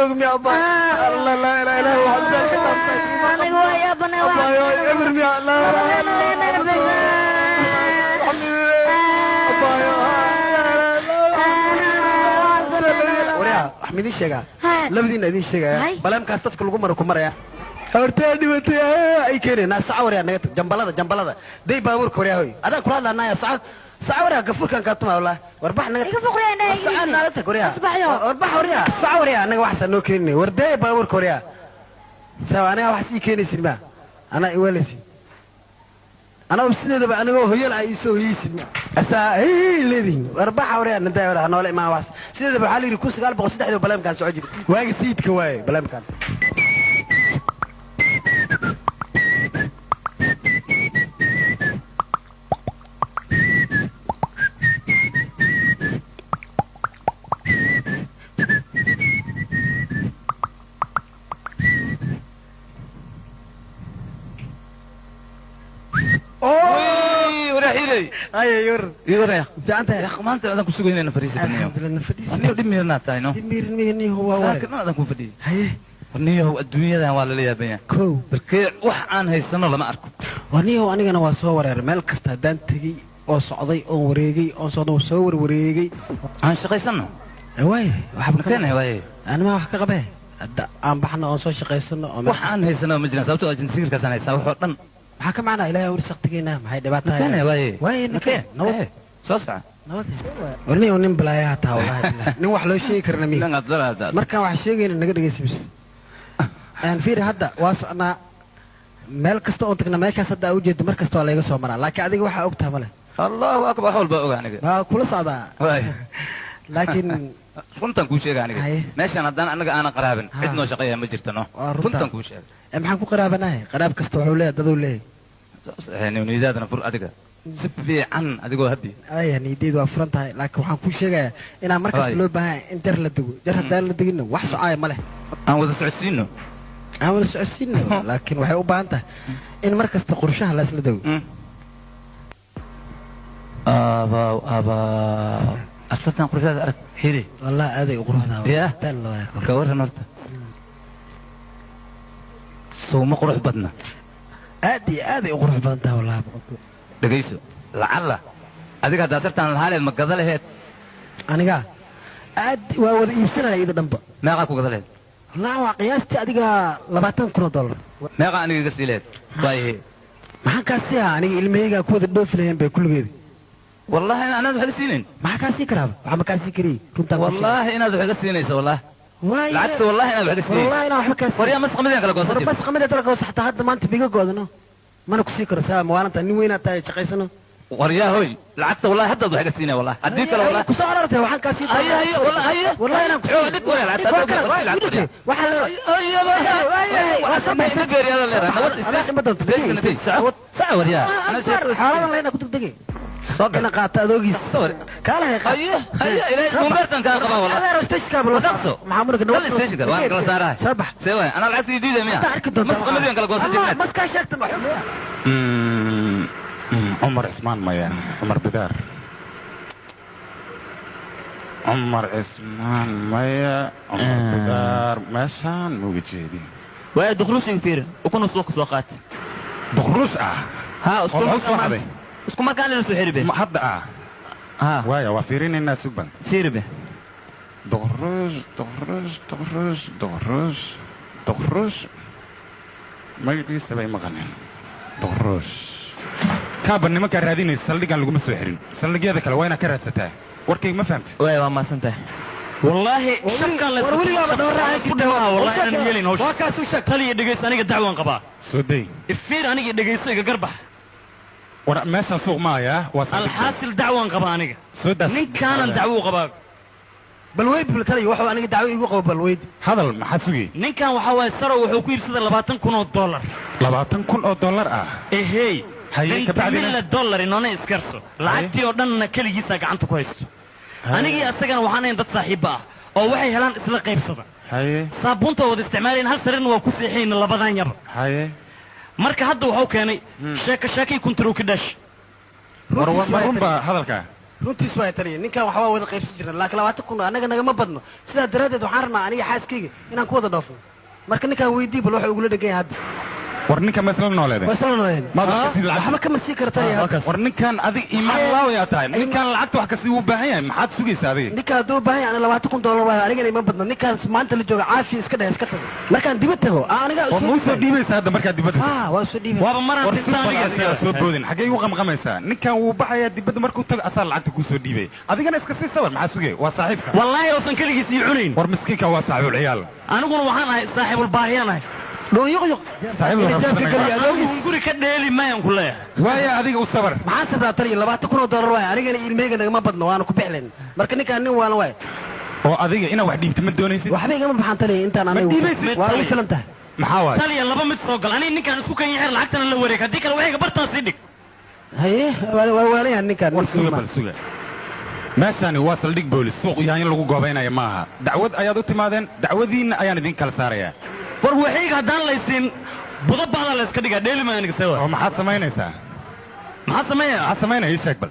jooga miya abaa? Allah, laa ilaaha illa huwa, waxaad ka dhaftay. Aniga waa yaabana. Abaayo, eber miya? Laa abaayo. Waryaa, wax ma idiin sheegaa? Labadiina idiin sheegaya. Baleemkaas dadka lagu maro ku maraya. Hortaa dhibatay ay keeneen saca. Waryaa, naga tag jambalada, jambalada day baabuurka. Waryaa, hoy, adaan kula hadlaanaya. Saca, saca. Waryaa, gafuurkan kaa tumaa wallah. Warbax, naga Iga fuqriyaa, indhaha. Saca, naga tag waryaa. Asbaxyo. Warbax waryaa, saca. Waryaa, anaga waxaasa noo keeninay. War day baabuurka waryaa. Sawa, aniga waxaas ii keenaysin ma anaa iweelaysin. Anaa sideedaba anigoo hoyal ah iisoo hoyeysid ma asaa hey leedihin. Warbaxa waryaa, nadaa waryaa, noola imaan waxaas. Sideedaba waxaa la yidhi 1903 baleemkaan soco jiri, waagi sayidka waaye baleemkaan. Maanta adaan ku sugaynayna fadhiisa. Alxamdulillah, fadhiisa. Niyo dhib miirnaa tahay no. Miirmiirnihu waa waay. Saakin adaan ku fadhiyay. Haye. Niyow, adduunyadan waa lala yaaban yahay. Kow. Balkee wax aan haysano lama arko. Waa niyow, anigana waa soo wareeray. Meel kasta haddaan tegey oo socday oon wareegay oon socday oo soo warwareegay. Aan shaqaysano. Waay, waxba. Makeenay waaye. Anima wax ka qabee, hadda aan baxno oon soo shaqaysano oo wax aan haysano ma jiraan, sababtoo ajinsigilkaasaan haysaa waxoo dhan. Maxaa ka macnaa? Ilaahay awr saktigeena, maxay dhibaato? Makeenay waaye. Waaye. Makeen. Nabad. Soo soco. Nabad. War niyow, nin balaayaha taa wallahi billahi. Nin wax loo sheegi karna mihi. Markaan wax sheegayna naga dhegaysa bis. Aan fiiri, hadda waa socnaa. Meel kasta oon tagna, meeshaas hadda aa ujeedo, mar kasta waa layga soo maraa, laakiin adiga waxaa og taha male. Allahu akbar, wax walba oga aniga. Waa kula socdaa. Waay. Laakiin runtan kuu sheega aniga. Haye. Meeshan haddaan anaga aanan qaraabin, cid noo shaqeeya ma jirto no. Waa runta. Runtan kuu sheega. Maxaan ku qaraabanahay? Qaraab kasta wuxuu leeyahay daduu leeyahay. Niyadaadana fur adiga si fiican adigoo habi. Aya, niyadeydu waa furan tahay, laakiin waxaan kuu sheegayaa inaan mar kasta Waay. loo baahan yahay in jar la dego. Jar haddaan la deginna wax socaaya ma leh. Aan wada socodsiino. Aan wada socodsiino, laakiin waxay u baahan tahay in mar kasta qorshaha la isla dego. Abaw, abaw, artartan quruxdaada arag xiri. Wallahi aaday u quruxdaa. Ya. Daal waa kor. Ka warran horta, sowma qurux badna? Aad iyo aaday u qurux badan tahay wallahi, boqolkiiba. Dhegayso, lacalla adiga haddaa sartaan lahaaleed ma gada laheed? Aniga aad waa wada iibsanaya iyada dhanba. Meeqaa ku gada laheed? Wallahi waa qiyaastii adiga $20,000. Meeqaa aniga iga sii laheed waayahe? Maxaan kaa sii ahaa? Aniga ilmahaygaa ku wada dhoofi laheen bay kulligeedi. Wallaahi anaad wax iga siinayn. Maxaa kaa sii karaaba? Waxaa ma kaa sii kariyey, runtaan kuu sheegay. Wallaahi inaad wax iga siinaysa, wallaahi. Waay. Lacagta wallaahi inaad wax iga siinaysa. Wallahi inaan waxba kaa sii. Waryaa, masqamadeen kala goosan. War bas qamida dalka hoose xataa hadda maanta biga goodano mana ku sii karo. Saa maalinta nin weynaad tahay, shaqaysano. Waryaa hoy, lacagta wallahi haddaad wax iga siinaya, wallahi haddii kale wallahi. Ku soo arartay, waxaan kaa sii. Haye, haye, wallahi, haye. Wallahi inaan ku Xoo, dhig waaya lacagta, Waa kala, waa lacagta. dhigtay. Waxaa la xaaladan leyna ku degdegay ina qaata adoogiis kaalahay. Dhaqso. Maxaa murka? Nabad. Soo bax. Hadda arki doontaa maskaa sheegta. Cumar Cismaan maya, Cumar Bidaar, Cumar Cismaan maya, Cumar Bidaar meeshaan mauga jeedi. Waa dukhruushin fiir ukuna suuqa soo qaat. Dukhruus ah? Ha. Oo muxuu soo xaday? Isku markaan lana soo xiribe. Ma hadda ah? Ha. Waaya, waa fiirinaynaa, suban. Fiiribe. Dukhruus, dukhruus, dukhruus, dukhruus, dukhruus, magaciisa bay maqaneen. Dukhruus kaaba nimankaa raadinaysa saldhiggan laguma soo xirin. Saldhigyada kale waa inaad ka raadsataa. Warkayga ma fahamta? Waay, waa maasantahay wallaahi. Shafkaan la War weligaaba dhowr isku dhawaha, wallahi inaan yeelin hawsha. Waa kaas u sheeg. Taliya, dhegayso, aniga dacwaan qabaa. Soo day. Ifiir, aniga dhegayso, iga garbax. War meeshaan suuq maayaa, waa saldhig. Alxaasil, dacwaan qabaa aniga. Soo daas. Ninkaanan dacwo u qabaa. Bal weyd, bal taliya, wuxuu aniga dacwo iigu qabo, bal weyd. Hadal, maxaad sugay? Ninkan waxaa waaye sarow wuxuu ku iibsaday $20,000. $20,000 ah? Ehey. Haye, kabacdina? Mille dollar inoona iskarso, lacagtii oo dhanna keligiisaa gacanta ku haysto. Anigii asagana waxaan ahayn dad saaxiibba ah oo waxay helaan isla qaybsada. Haye. Saabuunta wada isticmaalayn, hal sariirna waa ku seexayna labadan yaba. Haye. Marka hadda wuxuu keenay sheeko sheekay kuntarow ka dhaash. War ma runbaa hadalka? Runtiis waa taliya, ninkan waxbaa wada qaybsan jirna, laakiin 20,000 annaga nagama badno. Sidaa daraaddeed waxaan rabnaa aniga xaaskayga inaan ku wada dhoofno. Marka ninkaan weydii bal waxa ugula dhegan yahay hadda. War ninka ma isla nooleedeen? Waa isla nooleedeen. Maad wax ka sii lacag? Waxba kama sii kara taliya hadda. War ninkan adig iimaan laawayaa tahay. Ninkan lacagta wax kasii wuu baahan yahay, maxaad sugaysaa adiga? Ninkaan hadduu u baahan yahay, ana $20,000 waayo, anigana ima badno. Ninkaas maanta la jooga caafiya iska dheh, iska tago. Markaan dibad tago aa aniga War ma usoo dhiibaysaa hadda markaad dibadda tagto? Haa, waa usoo dhiibay. Waaba maraan War dhinta sugbal, aniga. Adigaa soo boodin, xaggee igu qamqamaysaa? Ninkan wuu baxayaa dibadda markuu tago, asaa lacagta kuu soo dhiibay. Adigana iska sii sabar, maxaa sugay? Waa saaxiibka. Wallaahi uusan keligiis ii cunayn. War miskiinka waa saaxiibul ciyaal. Aniguna waxaan ahay saaxiibulbaahiyaan ahay. Dhoonyuqyuq. Saaxiibul Ina jaabka rabsada. geliya Anigu adoogis. Hunguri ka dheeli mayaan ku leeyahay. Waaya, adiga u sabar. Maxaan sabraa taliya? $20,000 waayo, anigana ilmeyga nagama badno, waana ku bixlayn. Marka ninkaan nin waalan waayo. Oo adiga inaad wax dhiibto ma doonaysid? Waxba igama baxaan taliya intaan Ma anigu. dhiibaysid? Waa ugu filan tahay. Maxaa waaye? Taliya, laba mid soo gal: aniga ninkaan isku kan yaxir, lacagtana la wareeg, haddii kale waxayga bartaan sii dhig. Haye, waa waalan ninkaan. War suga, bal suga. Meeshani waa saldhig boolis, suuq yaanyo lagu goobaynaya maaha. Dacwad ayaad u timaadeen, dacwadiinna ayaan idin kala saarayaa. War waxayga haddaan laysiin, budo bahdaa la iska dhigaa, dheeli maayo aniga sewa. Oo maxaad samaynaysaa? Maxaa sameeyaa? Maxaad samaynaya? Ii sheeg bal.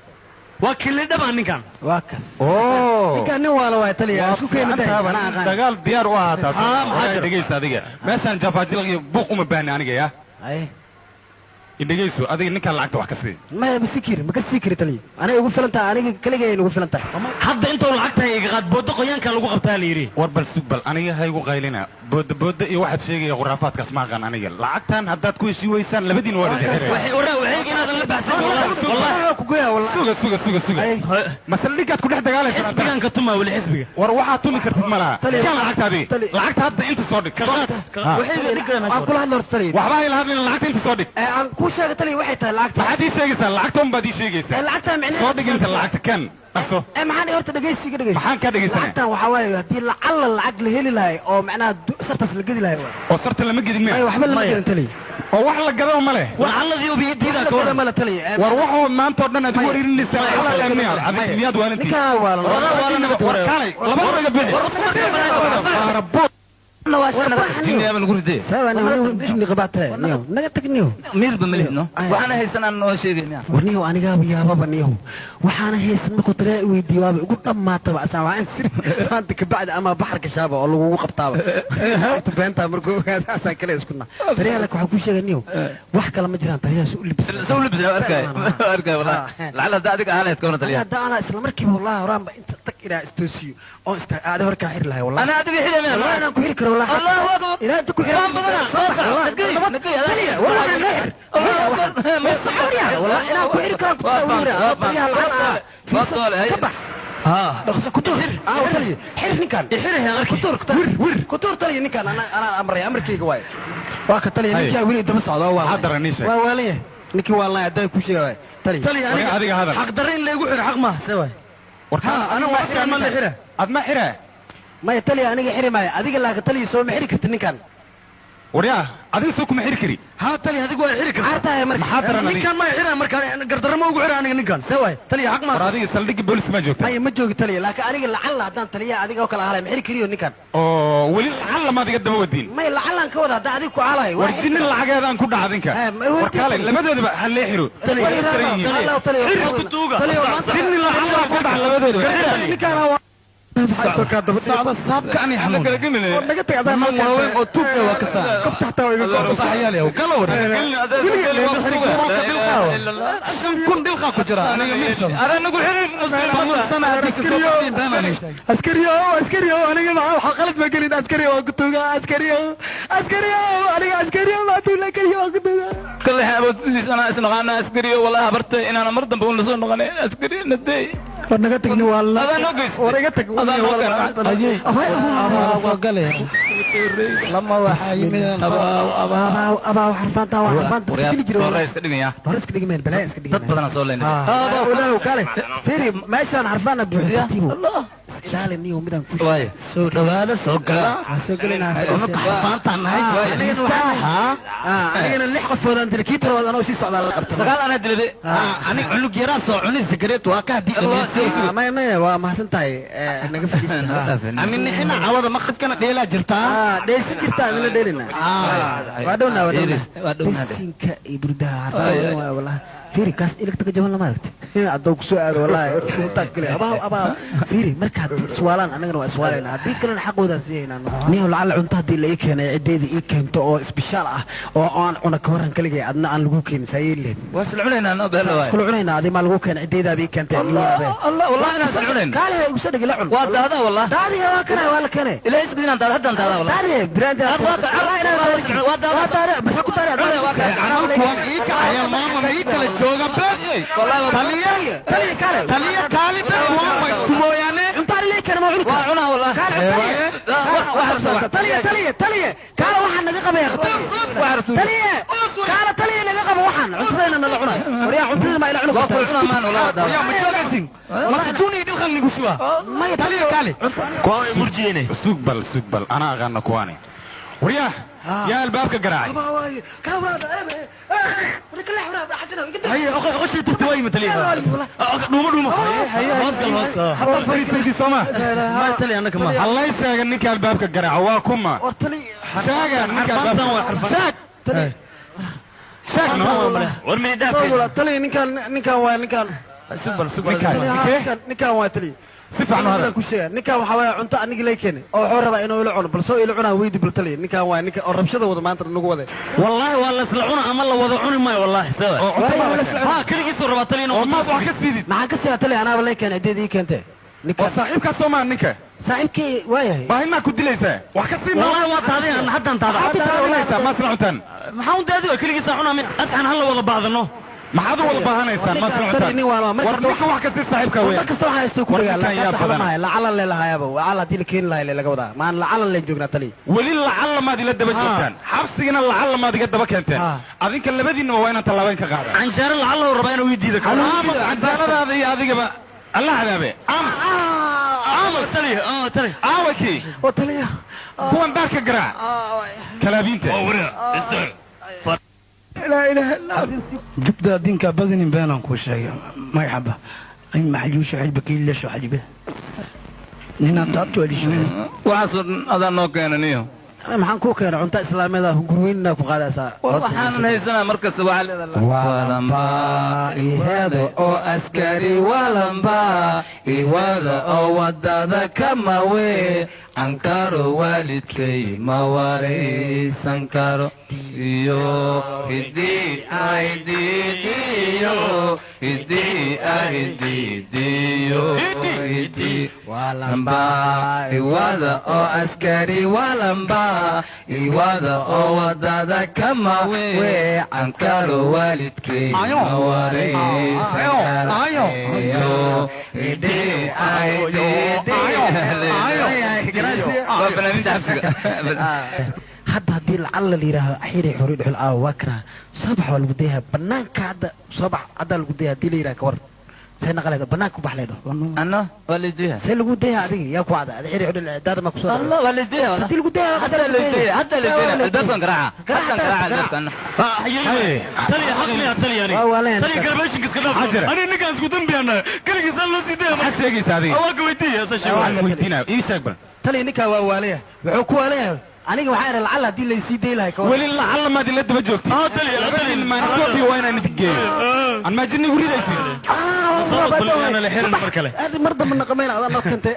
Waa kilidhabaa ninkaan. Waa kas. Oo Ninkaan nin waala waay taliya, isku keeni tahay. Fiicantaaba, Anaa aqaan. dagaal diyaar u ahaa taas. Ah, maxaa Waraa jira? Dhegaysa adiga, meeshaan jafaajilaq iyo buuq uma baahni aniga ya. Haye. Idhegayso adiga, ninkaan lacagta wax ka sii. Ma sii kiri, ma ka sii kiri taliya. Aniga ugu filan tahay, aniga keligay ugu filan tahay. Hadda intuu lacagtahay iga qaad, boodo qoyaankaa lagu qabtaa la yidhi. War bal sug bal, aniga ha igu qaylina. Booda booda iyo waxaad sheegaya khuraafaadkaas ma aqaan aniga. Lacagtan haddaad ku heshii weysaan, labadiin waa la xiraya. Waxay waraa waxayga inaadan la baxsan, wallahi wallahi. Waa ku goyaa wallahi. Suga, suga, suga, suga. Haye. Masaldhigaad ku dhex dagaalaysaa haddana. Xisbigaan ka tumaa weli xisbiga. War waxaad tumi kartid ma laha. Taliya. Kan lacagta adiga. Taliya. Lacagta hadda inta soo dhig. Ha. Waxayga dhigaya Aan meesha. kula hadla horta taliya. Waxba hayla hadlin, lacagta inta soo dhig. Ee, aan kuu sheega taliya waxay tahay lacagta. Maxaad ii sheegaysaa? Lacagta un baad ii Ee, sheegaysaa. lacagta micnaheedu. Soo dhig inta lacagta kan, dhaqso. Ee, maxaan horta dhegaysiga dhegaysi. Maxaan kaa dhegaysanaya? Lacagtan waxaa waaye haddii lacalla lacag la heli lahay oo macnaha sartaas la gedi lahay waay. Oo sarta lama gedin Maya, miya? waxba lama Maya. gelin taliya. Oo wax la gadaba ma leh? Lacaladii ubiyadiidaa Wax la ka gada waran. ma la taliya. Ee, War waxoo maanta oo dhan aad Maya. wareerinaysaa Maya. lacag Maya. miyaad adiga miyaad waalantii? Ninkaan waalan. War kaalay, labadaba iga bixi. Baarabood. Jinni ama nagu ridee. Sawa, jinni qabaatay niyow, naga tag niyow. Miirba ma lihno. Ay. Waxaana haysan aan noo sheegay miya? War niyow, anigaaba yaababa niyow, waxaana haysan markuu taliya i weydiiyo waaba igu dhammaataba. Asaan waxaan siri maanta kabacdi ama baxar gashaaba oo lagugu qabtaaba horta beentaa markuu ogaada asaan kale isku na taliya. Laakiin waxaan kuu sheegay niyow, wax kale ma jiraan, taliyahaas u libis. Soo libis arkay arkay wallahi. Lacala hadda adiga ahaan lahayd, ka waran Aniga taliya? hadda anaa isla markiiba wallahi horaanba inta tag ilaa istoosiyo oo ista aada hor kaa xiri lahay wallahi. Ana adiga xidhay miya? Wallahi inaan ku xiri karo wallahi. Allahu akbar. Ilaa inta ku xiri. Waan badanaa. Soo bax, Soo bax. wallahi. Nagey, nagey, adaa. Taliya, wallahi waxaan leer. Wallahi inaan ku xiri karo ku Waa tusaa fahmay, waa taliyaha fahmay. lacag ah. Waa toole, hay. Ka bax. Haa. Dhaqso ku tuur. Aa taliya, xir ninkan. Xiraya Ku arkay. tuur, ku tuur. Wir, ku tuur taliya ninkan. Anaa amray, amarkayga waaye. Waa ka taliya Hay. ninkaa weli daba socda waa. Maxaa daran ii sheeg? Waa waalan yahay. Ninkii waa lan haddaa ku sheegay waay. Taliya. Taliya, War adiga hadal. xaq darre in laygu xiro xaq maaha, see waay. War Ha, aniga waa xira, ma la xira. Ad ma xira. Maya taliya, aniga xiri maayo. Adiga laakiin taliya soo ma xiri kartid ninkan. Waryaa, adiga soo kuma xiri kari. Haa taliya, adigu waa xiri kartaa. Maxaa tahay marka? Maxaa daran adiga? Ninkaan ma xira marka, gardarro ma ugu xira aniga ninkaan, see waay taliya, xaq War maaha. adiga saldhigga booliska ma joogta? Maya, ma joogi taliya, laakiin aniga lacalla haddaan taliya adiga oo kale ahalay ma xiri kariyo ninkan. Oo weli lacag lama adiga daba wadiin? Maya, lacallaan ka wada haddaa adiga ku aalahay. War jinni lacageedaan ku dhaca adinka. Eh, War kaalay, labadoodaba ha lee xiro. Taliya, Way daran yihiin. Allah taliya. Xir ku tuuga. Taliya, maanta Jinni lacag ku dhaca labadoodaba. ninkaan waa maxay soo kaa daba Socda saabka ani xanuun. War naga tag adaa Niman waaweyn oo tuug ah waa ka saar. Kabta xataa waa iga goosan. Saxyaal yaw kala war. 5,000 dhilqa ku jira aniga miisan. Adaa nagu xirin. Toban sano haddii ka soo baxeen been aan sheegay. Askariyo, askariyo, aniga maxaa waxa qalad ma gelin askariyo, waa ku tuuga askariyo, askariyo, aniga askariyo ma tuula kariyo, waa ku tuuga. Kale aboodsidiis anaa isnaqaana askariyo, wallahi habartay inaana mar dambe un lasoo noqonay askari naday. War naga tagni waa la. Adaa noo geystay. War iga tag. Adaa noo keenay. Abaa soo galay. Lama waxaa yimid abaa abaa. Abaa abaa, xarfaanta waa xarfaanta dili jiro. Hore iska dhigaya. Hore iska dhigmeen, balaa iska dhigmeen. Dad badanaa soo leynay. Olaaw kale fiiri meeshaan xarfaana buuxda tartiibo ilaali niyo midaan ku Waaye. Soo dhawaada, soo gala. Soo gelinaa. Unaka xarfaantaan nahay. Anigana waxaan anigana lix qofoodaan dilay, kii toddobaad anoo sii socdaa la qabta. Sagaal anaa dilay. Aniga cunug yaraa soo cunay sigareet waa ka haddii dhamaystay. Maya maya, waa mahadsan tahay, naga fadhiista. Ani nixina cawada maqribkana dheelaa jirtaa. Dheysan jirtaa, nala dheelina. Waa dhowna, waa dhowna. Waa dhowna. Bisinka iyo burdaha xarfaan waa wallahi. Fiiri, kaas iligta ka jaban lama aragti hadduu ku soo aado, wallaahi intaa kale abaa abaa. Fiiri, marka haddii iswaalaan annagana waa iswaalayna, haddii kalena xaqoodaan siihaynaa. Niyow, lacala cunto haddii la ii keenay, ciddeeda ii keento oo isbishaal ah oo aan cuna, ka warran kaligay, adna aan lagu keenin, saa yeeli lahayd? Waa isla cunaynaa, noo beelo waay. Iskula cunaynaa, adi maa lagu keenay, ciddeedaaba ii keentay niyo abe. Allah, wallahi inaan isla cunayn. Kaale igu soo dhigi, la cun. Waa daadaa wallah. Daadihe, waa kana, waa la keenay. Ilaahay isku inaan daada, haddaan daadaa wallah. Daadihe brand. Waa daada. Waa daada, maxaa ku daari? Cune, waa kaa. Kuwan ii kacaya maama ma ii kala jooga be. Wallahi. Taliya. Taliya, kaale. Taliya, kaali be, kuwan ma isku mooyaane. Cuntaan ilay keena, ma cuni. Waa cunaa wallah. Kaale, taliya, taliya, taliya, taliya, kaale, waxaan naga qabaya. Taliya, kaale, taliya, naga qaba waxaan cuntadayna nala cunay. Waryaa, cuntadayna ma ila cuni Waa ku kartaa? cunaa maan wallah, waa daada. Yaa ma joogaysin masajuni dhilkan nigu shuba. Maya. Taliya, kaali. Kuwa way murjiyeen. Sug bal, sug bal, anaa aqaana kuwaani. Waryaa, yaa albaabka garaacay? Haye, oqoshii tugta waa yimid taliya. Dhuumo, dhuumo, hoos gal, hoos. Hadda fadhiisaydii sooma? Ma taliya, annaka ma hallay sheega ninka albaabka garaaca waa kuma. Sheega ninka Xarfaantan waa albaabka. xarfaan. Sheeg, sheeg no. War mini dhaafeen. Taliya, ninkaan, ninkaan waa ninkaan. Sug bal, sug bal. Ninkaan. Ninkaan, ninkaan waa taliya. Si fiican u hadal. Ku sheega, ninkaan waxaa waaye cunto anigi lay keenay oo wuxuu rabaa inuu ila cuno. Bal soo ila cunaa weydi bal taliya. Ninkaan waa ninka oo rabshada wada maanta nagu waday. Wallaahi waa la isla cuna ama la wada cuni maayo, wallaahi sawa. Oo cunto baa la keenay. Ha, keligiisuu rabaa taliya inuu Oo maad wax ka siidid? Maxaan ka siyaa taliya? Anaaba lay keenay, ciddeeda ii keentee. Oo saaxiibkaa soo maa ninka? Saaxiibkii waa yahay. Baahi maa ku dilaysaa? Wax ka sii. Wallaahi waa daaday, haddaan daada. Maxaad ku daadinaysaa? Ma isla cuntaan? Maxaa un daadi? Waa keligiisaa cunaa mi asxan, hal la wada baadano. Maxaad u wada baahanaysaan? Ma isla cuntaan? Nin waa War ninka wax ka sii, saaxiibkaa mar weeyaan. kasta waxaa haysto ku War dhagaa. ninkan yaa badan. Lacala le lahaayaba, lacala haddii la keeni lahay le laga wadaa maan lacala leen joognaa taliya. Weli lacalla maad ila daba joogtaan, xabsigina lacalla maad iga daba keenteen. Adinka labadiinaba waa inaan tallaabayn ka qaada. Canjeero lacallahu rabaa inuu ii diido. Aamus, canjeeradaada iyo adigaba alla cadaabe. Aamus, aamus. Taliya, taliya. Aawakii? Oo taliya. Kuwan baarka garaac, kalaabiinta. Laa ilaaha illa. Jubda dinka badinin, beenaan kuu sheegay magaxaba in maxajuusha xajba kiilasho xajbe ninaan taabto elisho. Waxaasoo dhan adaa noo keenaniyo. Maxaan kuu keenay? Cunto islaameeda gurweynina ku qaadaysaa. Waxaanan haysanaa markasta waxaa leedahay. Walamba ihado oo askari, walamba iwada oo wadada kamawe ankaro, waalidkay ma waraysan karo iyo hidii aydiidiyo hidii aydiidiyo hidii walamba iwada oo askari, walamba iwada oo wadada kamawe ankaro, waalidkay ma waraysan karo iyo hidii aydiidiyo. Waa fanaaniinta xabsiga. Hadda haddii lacalla la yidhaaho xiray xori dhuxul aawa, waa kanaa, soo bax, waa lagu dayaha banaanka. Hadda soo bax, haddaa lagu daya haddii la yidhaha, ka war see naqaleedo banaanka ku baxleedo? Anna waa laydiya. See lagu daya? Adiga yaa ku wacda? Adi xiray xori daada ma kusoo Allah, waa laydiya. Haddii lagu daya. Hadda laydiya, hadda laydiya, albaabkan garaaca, haddan garaaca albaabkan. Taliya, xaq miyaa taliya aniga? Waa waaleen. Taliya, garbaashinka iska dhaaf. Xajira. Aniga ninkaan isku dambiyaana, keligiis aan loo sii daya. Maxaad sheegaysaa adiga? Waa ka weydiiya asa sheego. Waxaan weydiinaya, ii sheeg bal. Taliya, ninkaa waa waalaya, wuxuu ku waalayahay. Aniga waxaa idhi lacalla haddii laysii day lahay, ka war? Weli lacalla maad ila daba joogtid? Ah, taliya, taliya. Labadiin maaniskoobi waa inaan idin geeyo aan maajini igu ridaysid. Taliya, la xiran mar kale. Aad mar dambe naqamayn, adaa noo keentay.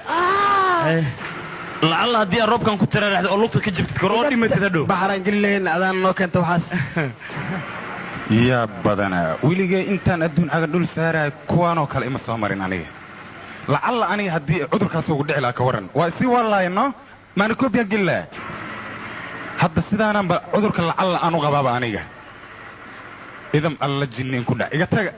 Lacalla haddii aad roobkan ku tiraaraxdo oo lugta ka jabtid kor oo dhimatid hadhow. Baxaraan geli lahayn, adaan noo keentay waxaas. Yaa badanaa, weligay intaan adduun caga dhul saaraay kuwaanoo kale ima soo marin. Aniga lacalla aniga haddii cudurkaas ugu dhici lahaa, ka warran? Waa isii waalaayno, maanikoobiyaan geli lahaa. Hadda sidaanaanba cudurka lacalla aan u qabaaba aniga. Idam alla, jinniin ku dhac, iga taga.